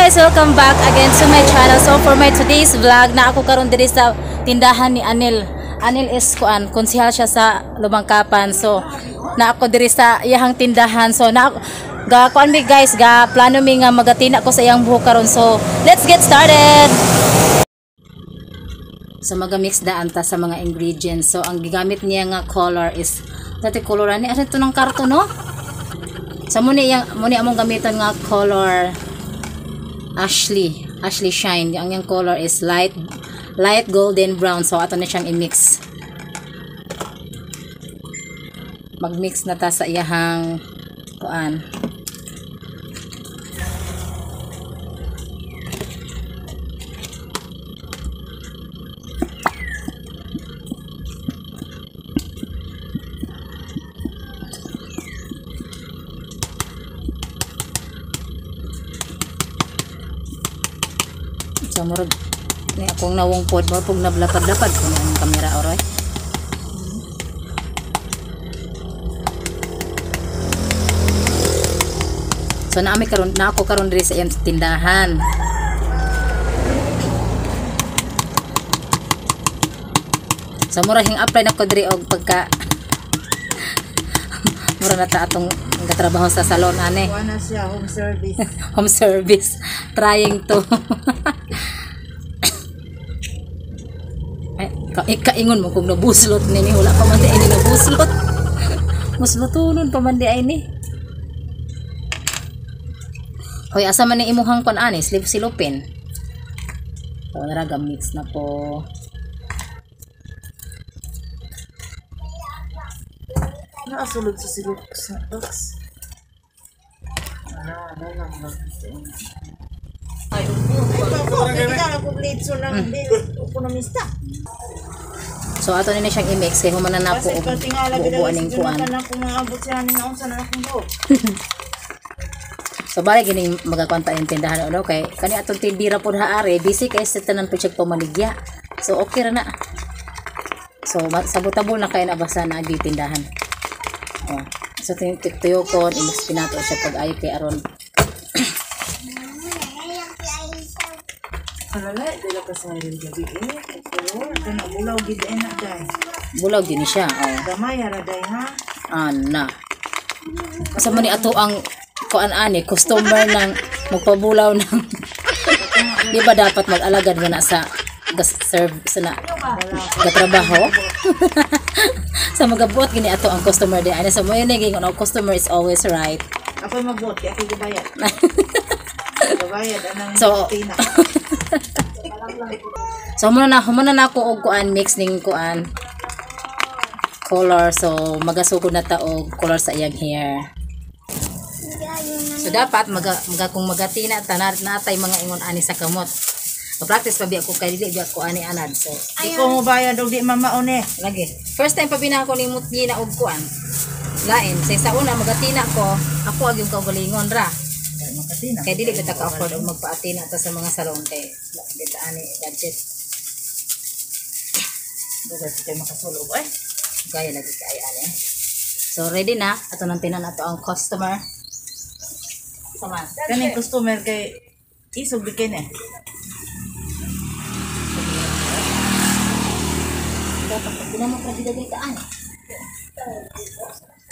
Guys, welcome back again to my channel. So for my today's vlog, na ako karon diri sa tindahan ni Anil. Anil is kuan, konsehal siya sa Lumangkapan. So na ako diri sa iyahang tindahan. So na ga kuan mi guys, ga plano mi nga magatina ko sa iyang buhok karon. So let's get started. So maga-mix daan ta sa mga ingredients. So ang gigamit niya nga color is dati color ani ano to ng karton, no? So muni yang muni among gamiton nga color Ashley Shine. Ang yung color is light golden brown. So ato na siyang i-mix. Mag-mix na ta sa iyahang kuan. So murag ni akong nawong pod mo pug nablapad-lapad kuno ang kamera oroy. So naami karon na ako karon diri sa iyang tindahan. So mura hing apply nako diri og pagka mura na ta atong gatrabaho sa salon ane. Wala siya home service. Home service trying to ay, kaingon mo kung nabuslot nini, wala pa man di ay ni nabuslot. Muslotonon pa man di ay ni. Hoy, asa man ni imuhang kon ani, slip silupin. So naraga mix na po. Naasulod sa silop sa box. Ay, So ato ni siyang i-mix kay human na po og buo aning kuan. So bali gining magakwanta yung tindahan ano kay kani atong tindira pod haare busy kay sa tanan pud siya pamaligya. So okay ra na. So sabot-tabol na kay na basta na agi tindahan. Oh. So tuyo kon i-mix pinato siya pag ayo kay aron. Alala, dila ka sa gabi eh. Kana bulaw gid na day. Bulaw gid ni siya. Oh. Gamay ra day ha. Ana. Asa man ni ato ang kuan ani customer nang magpabulaw ng di ba dapat mag-alagad mo na sa serve sa na gatrabaho? Sa magabuot gini ato ang customer di ani. So mo yun gingon, ang customer is always right. Ako magbuot kay ako gibayad. Gibayad anang so, tina. So humana na ako og kuan mix ning kuan color. So magasugod na ta og color sa iyang hair. So dapat maga kung magatina ta natay mga ingon ani sa kamot. Ma-practice pa biya ko kay dili biya ko ani anad. So di ko mo bayad og di mamaon eh. Lagi. First time pa bina ako ni mutgina og kuan. Lain sa una magatina ko, ako ag yung kaugalingon ra. Kay dili kita ka afford og magpaatina ta sa mga salon kay dili ta ani budget. Dugay kay makasulog ay. Gaya lagi kay ani. So ready na ato nang tinan ato ang customer. Sama. Kaning customer kay isog di kini. Dapat pinamot ra gid ka ani.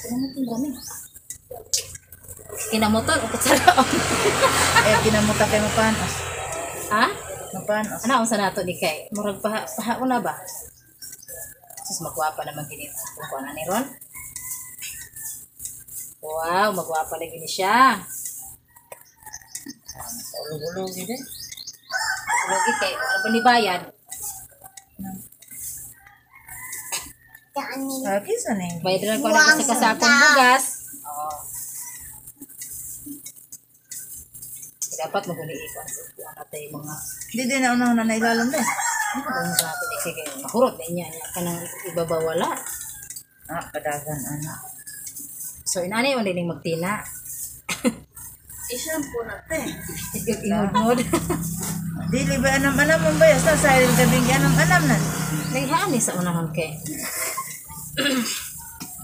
Pinamot rami. Kinamoton o kutsaraon? Eh, kinamuta kay mapanos. Ha? Mapanos. Ano ang sa nato ni kay? Murag pahauna ba? Sus, magwapa naman gini. Kung ano ni Ron? Wow, magwapa na gini siya. Ulog-ulog gini. Ulog kay, ano ba ni bayad? Kisa na yung Bayad rin ko na sa kasakong bugas. Oo. Dapat maguni-ikuan sa upuan natin yung mga hindi din na unang na nailalom din. Ano ba yung natin eh? Sige, mahurot na niya. Kanang ibabawala. Ah, kadagan anak. So inani mo din yung magtina. I-shampoo natin. Ingod-ngod. Dili ba anam-anam mo ba? Sa silent gabi anam-anam na. Naghaan sa unahon kay.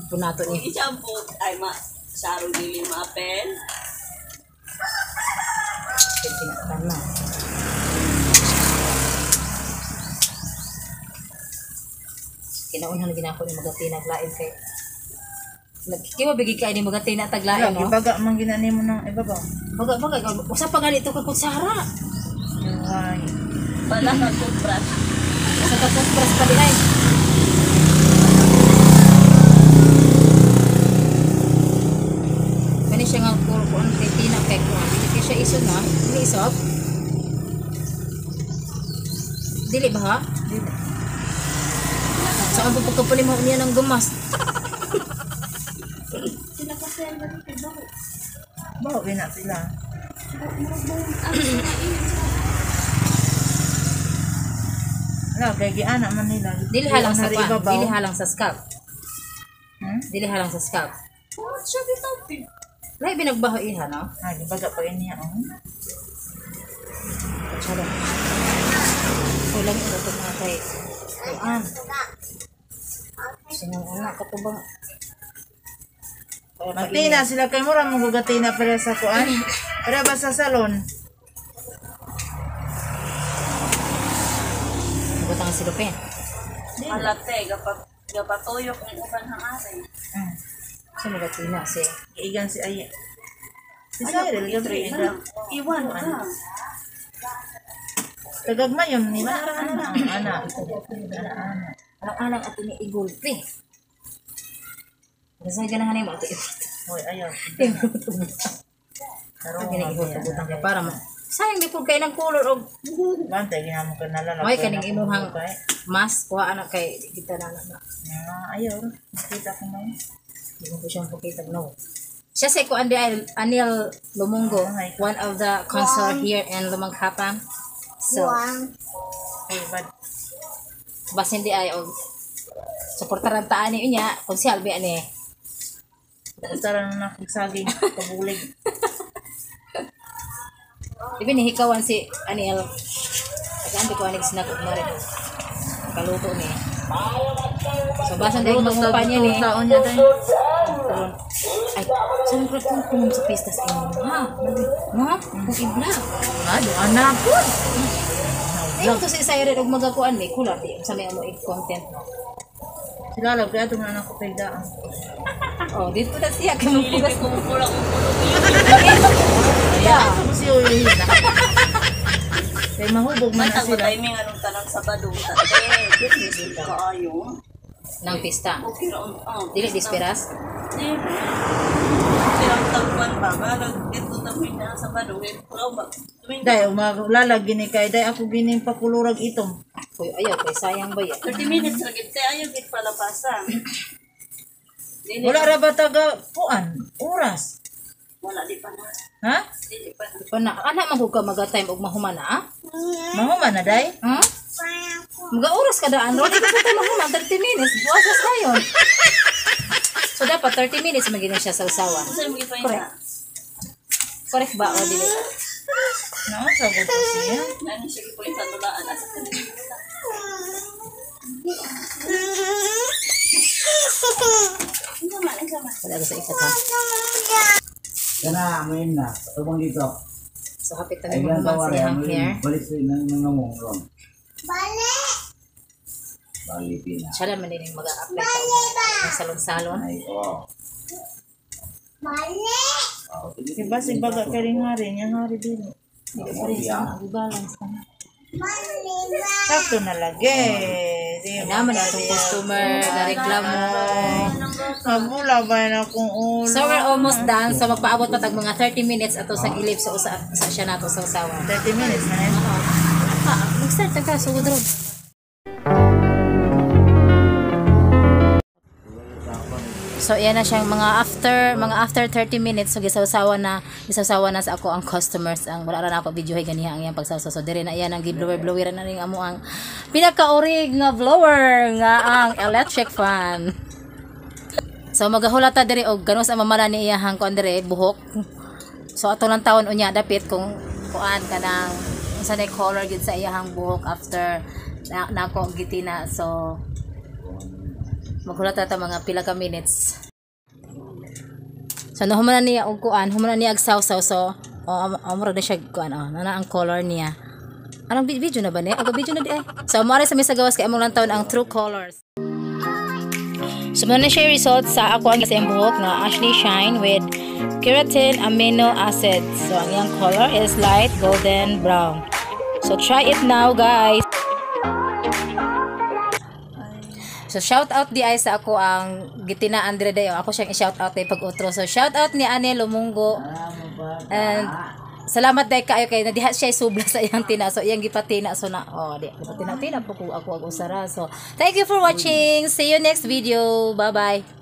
Punato ni. I-shampoo ay ma sarong dili maapel. Tinatan na. Kinaunhan ginako ni magatinag lain kay nagkiwa bigi kay ni magatina taglain no. Ibaga man ginani mo ng ibabaw. Baga baga usa pa ganito ka kutsara. Ay. Wala ka toothbrush. Sa ka toothbrush pa din ay. Kani siya nga kuan kay tina kay kuan. Dili kay siya iso na. Dili isop. Dili ba ha? Dili. Saan pa pagkapalimaw niya ng gumas? Sila kasi ang ganito ba? Baho gina sila. Wala, kay giana man nila. Dili halang sa Hari kuan. ibabaw. Dili halang sa scalp. Hmm? Dili halang sa scalp. Oh, siya bitaw. Lahi binagbaho iha no? Ay, gibaga pa niya. Oh. Kutsara. O lang ito ito mga kay kuan. Sinang anak ka bang Magtina sila kay mura mo gugatina para sa kuan. Para ba sa salon? Butang si Lupin. Alate, gapatuyok ang uban hang aray. Hmm. Sa magatina si Giigan si Aya. Si Cyril gabi. Iwan ka. Tagagmayon ni ba? Ana, ana. Ana, ana. Alang-alang ato ni igulpi. Kasi ganahan mo ato Hoy, ayaw. Ang ginigihot butang kay para mo. Sayang di pud kay ng color og Bantay ginamo ka nalala. Hoy kaning imuhang mask kuha ana kay di kita na na. Ah, ayaw. Nakita ko man. Di mo ko siyang pakita no. Siya sa kuan di ay Anil Lumungo, one of the counselor here in Lumangkapan. So, Hoy, bad. basin di ay og suportaran ta ani niya kung si Albi ani. Tara na nagsaging kabulig. Ibi ni hikawan si Aniel. Tagaan ko anig snack ug marit. Kaluto ni. So basan dahil mangupa niya ni. Taon niya tayo. Ay, saan ko kung kung sa pista sa inyo? Ha? No? Kung i-vlog. Ano, anak ko. Ay, ito sa isa rin og magakuan ni kula di sa may amo i-content no. Sila lang, kaya itong anak ko pagdaan. Oh, dito na siya kay magpugas. Kung pula kung pulo. Yeah. Ito ko siya yung hina. Kaya mahubog man na Matag sila. timing anong tanang Sabado tate. Business kaayo. Nang pista. Okay ra oh. Dili disperas. Dili. Okay ra ang tagwan ba? Barag dito tamoy na Sabado kay pula ba. Tuwing Day, umalalag gini kay day ako gini pakulurag itom. Uy, ayaw kay sayang ba ya? 30 minutes ra gid te ayaw gid palapasa. Dili. Wala ra ba taga kuan oras? Wala di pa na. Ha? Dili pa na. Di pa na ana man gud ka maga-time og mahuman na? Ah? Mahuman na day? Ha? Mga oras ka daan, ro. Di ka pa mahuman, 30 minutes. Buwas na yun. So, dapat 30 minutes magiging siya sa usawa. Unsa mo gipain na? Correct ba o dili? No, sagot ko siya. Ano siya gipain sa tulaan asa ka na? Unsa man, unsa man. Wala ko sa ikat ha. Kana amoy na, tubang dito. So, hapit Ay kami gan mahuman sa tawari iyang amoy hair. balik sa inang mga mong Balik. Balik na. Siya naman din yung mag-a-apply sa salon-salon. Ay, oh. Balik. Diba si baga kay ring hari niya hari dili. Hindi pa rin sa balance na. Sakto na lagi. Di Naman itong customer na reklamo. Mabula ba na akong ulo? So, we're almost done. So, magpaabot pa tag mga 30 minutes ato sa gilip sa usa sa siya nato sa usawa. 30 minutes na yan. Ah, mag-start na ka. Sugod ron. So iyan na siyang mga after 30 minutes, so gisawsawa na sa ako ang customers. Ang wala ra na ako video ganiha ang iyang pagsawsaw. So dire na iyan ang gi-blower blower na ning amo ang pinakaurig nga blower nga ang electric fan. So magahula ta diri og ganos ang mamala ni iyahang kuan dire buhok. So ato lang taon unya dapit kung kuan kanang unsa na color gid sa iyahang buhok after na, nako gitina. So maghulat ta mga pila ka minutes. So nahuman na niya og kuan, human na niya og sawsaw. So Oh, murag na siya kuan, oh. Nana ang color niya. Anong video na ba ni? Ako video na di ay. So mo sa mi sa gawas kay among lantawon ang true colors. So mao na siya yung result sa ako ang sa iyang buhok nga Ashley Shine with keratin amino acids. So ang iyang color is light golden brown. So try it now, guys. So shout out di ay sa ako ang gitinaan dire dayo. Ako siyang i-shout out ay pag utro. So shout out ni Ane Lumungo. And salamat dai kaayo kay nadiha siya subla sa iyang tina. So iyang gipatina, so na, oh, di gipatina tina po ko ako ang usara. So thank you for watching. See you next video. Bye bye.